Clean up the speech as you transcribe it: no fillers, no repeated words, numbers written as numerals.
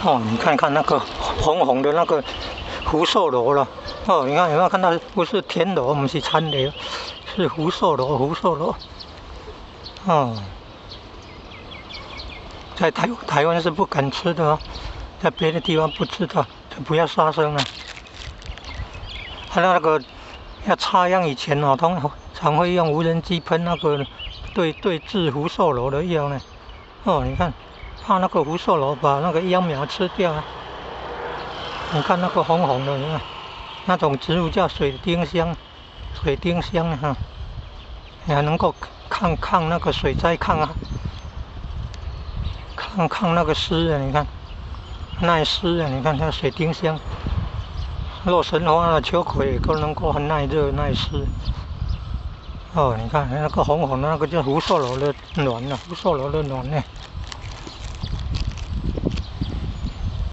哦，你看看那個紅紅的那個福壽螺了。哦，你看有沒有看到？不是田螺，毋是田螺，是福壽螺，福壽螺。哦，在台灣是不敢吃的哦，在別的地方不知道，就不要殺生了。還有那個要插秧以前哦，通常會用無人機噴那個對治福壽螺的藥呢。哦，你看，怕那個福壽螺把那個秧苗吃掉啊。你看那個紅紅的，你看那種植物叫水丁香，水丁香哈，還能夠抗那個水災，抗那個濕啊！你看耐濕啊！你看它水丁香、洛神花啊、秋葵都能夠很耐熱耐濕。哦，你看那個紅紅的那個叫福壽螺的卵啊，福壽螺的卵呢。